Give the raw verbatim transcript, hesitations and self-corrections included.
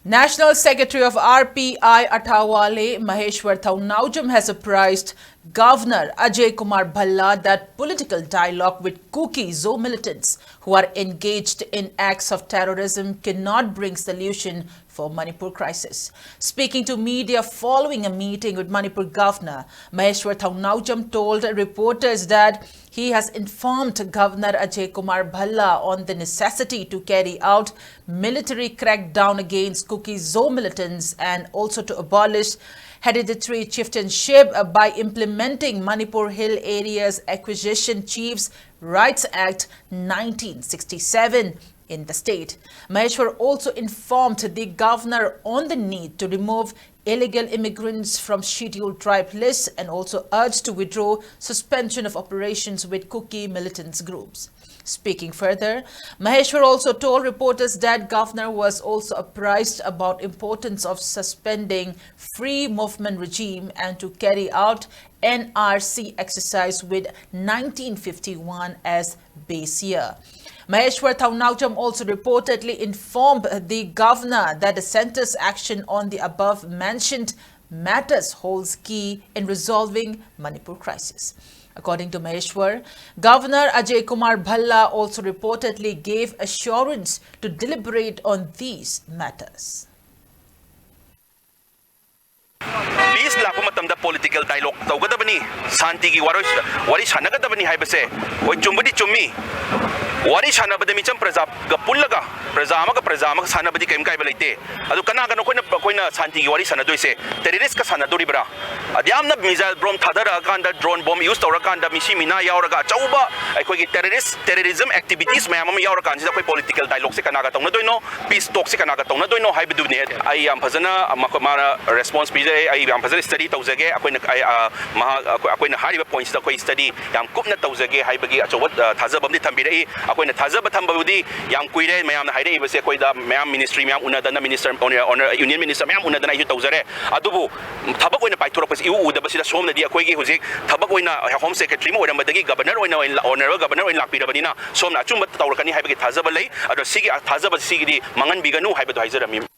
National Secretary of R P I Athawale, Maheshwar Thounaojam, has apprised Governor Ajay Kumar Bhalla that political dialogue with Kuki Zo militants who are engaged in acts of terrorism cannot bring solution for Manipur crisis. Speaking to media following a meeting with Manipur Governor, Maheshwar Thounaojam told reporters that he has informed Governor Ajay Kumar Bhalla on the necessity to carry out military crackdown against Kuki Zo militants and also to abolish hereditary chieftainship by implementing Manipur Hill Areas Acquisition Chiefs Rights Act nineteen sixty-seven in the state. Maheshwar also informed the governor on the need to remove illegal immigrants from scheduled tribe lists and also urged to withdraw suspension of operations with Kuki militants groups. Speaking further, Maheshwar also told reporters that governor was also apprised about importance of suspending free movement regime and to carry out N R C exercise with nineteen fifty-one as base year. Maheshwar Thounaojam also reportedly informed the governor that the centre's action on the above mentioned matters holds key in resolving Manipur crisis. According to Maheshwar, Governor Ajay Kumar Bhalla also reportedly gave assurance to deliberate on these matters. Peace ꯂꯥꯛꯄ ꯃꯇꯝꯗ political dialogue ꯇꯧꯒꯗꯕꯅꯤ, ꯁꯥꯟꯇꯤꯒꯤ ꯋꯥꯔꯣꯏ-, ꯋꯥꯔꯤ ꯁꯥꯟꯅꯒꯗꯕꯅꯤ ꯍꯥꯏꯕꯁꯦ ꯍꯣꯏ, ꯆꯨꯝꯕꯨꯗꯤ ꯆꯨꯝꯃꯤ꯫ ꯋꯥꯔꯤ ꯁꯥꯟꯅꯕꯗ ꯃꯤꯆꯝ ꯄ꯭ꯔꯖꯥꯒ ꯄꯨꯜꯂꯒ, ꯄ꯭ꯔꯖꯥ ꯑꯃꯒ ꯄ꯭ꯔꯖꯥ ꯑꯃꯒ ꯁꯥꯟꯅꯕꯗꯤ ꯀꯔꯤꯝ ꯀꯥꯏꯕ ꯂꯩꯇꯦ꯫ ꯑꯗꯨ ꯀꯅꯥꯒꯅꯣ ꯑꯩꯈꯣꯏꯅ, ꯑꯩꯈꯣꯏꯅ ꯁꯥꯟꯇꯤꯒꯤ ꯋꯥꯔꯤ ꯁꯥꯟꯅꯗꯣꯏꯁꯦ? Terrorist ꯀ ꯁꯥꯟꯅꯗꯣꯔꯤꯕ꯭ꯔꯥ? ꯑꯗꯨꯌꯥꯝꯅ missile bomb ꯊꯥꯗꯔꯛꯑꯀꯥꯟꯗ, drone bomb use ꯇꯧꯔꯀꯥꯟꯗ, ꯃꯤꯁꯤ ꯃꯤꯅꯥ ꯌꯥꯎꯔꯒ, ꯑꯆꯧꯕ ꯑꯩꯈꯣꯏꯒꯤ terrorist, terrorism activities ꯃꯌꯥꯝ ꯑꯃ ꯌꯥꯎꯔꯀꯥꯟꯁꯤꯗ ꯑꯩꯈꯣꯏ political dialogue ꯁꯦ ꯀꯅꯥꯒ ꯇꯧꯅꯗꯣꯏꯅꯣ? Peace talk ꯁꯦ ꯀꯅꯥꯒ ꯇꯧꯅꯗꯣꯏꯅꯣ ꯍꯥꯏꯕꯗꯨꯅꯦ꯫ ꯑꯩ ꯌꯥꯝ ꯐꯖꯅ, ꯑ, ꯃꯈꯣꯏ, ꯃꯥꯅ response ꯄꯤꯖꯔꯛꯑꯦ꯫ ꯑꯩ ꯌꯥꯝ ꯐꯖꯅ study ꯇꯧꯖꯒꯦ꯫ ꯑꯩꯈꯣꯏꯅ, ꯑꯩ, ꯑ, ꯃꯍꯥꯛ, ꯑꯩꯈꯣꯏ, ꯑꯩꯈꯣꯏꯅ ꯍꯥꯏꯔꯤꯕ point ꯁꯤꯗ ꯑꯩꯈꯣꯏ study ꯌꯥꯝ ꯀꯨꯞꯅ ꯇꯧꯖꯒꯦ ꯍꯥꯏꯕꯒꯤ ꯑꯆꯧꯕ, ꯑ, ꯊꯥꯖꯕ ꯑꯃꯗꯤ ꯊꯝꯕꯤꯔꯛꯏ꯫ ꯑꯩꯈꯣꯏꯅ ꯊꯥꯖꯕ ꯊꯝꯕꯕꯨꯗꯤ ꯌꯥꯝ ꯀꯨꯏꯔꯦ꯫ ꯃꯌꯥꯝꯅ ꯍꯥꯏꯔꯛꯏꯕꯁꯦ ꯑꯩꯈꯣꯏꯗ ꯃꯌꯥꯝ ministry ꯃꯌꯥꯝ ꯎꯅꯗꯅ, minister, honour-, honour-, union minister ꯃꯌꯥꯝ ꯎꯅꯗꯅ ꯑꯩꯁꯨ ꯇꯧꯖꯔꯦ꯫ ꯑꯗꯨꯕꯨ ꯊꯕꯛ ꯑꯣꯏꯅ ꯄꯥꯏꯊꯣꯔꯛꯄꯁꯤ ꯏꯎ ꯎꯗꯕꯁꯤꯗ ꯁꯣꯝꯗꯗꯤ ꯑꯩꯈꯣꯏꯒꯤ ꯍꯧꯖꯤꯛ ꯊꯕꯛ ꯑꯣꯏꯅ Home Secretary ꯑꯃ ꯑꯣꯏꯔꯝꯕꯗꯒꯤ governor ꯑꯣꯏꯅ, ꯑꯣꯏꯅ, honourable governor ꯑꯣꯏꯅ ꯂꯥꯛꯄꯤꯔꯕꯅꯤꯅ ꯁꯣꯝꯅ ꯑꯆꯨꯝꯕ ꯇꯧꯔꯛꯀꯅꯤ ꯍꯥꯏꯕꯒꯤ ꯊꯥꯖꯕ ꯂꯩ꯫ ꯑꯗꯣ ꯁꯤꯒꯤ ꯊꯥꯖꯕ ꯁꯤꯒꯤꯗꯤ ꯃꯥꯡꯍꯟꯕꯤꯒꯅꯨ ꯍꯥꯏꯕꯗꯣ ꯍꯥꯏꯖꯔꯝꯃꯤ꯫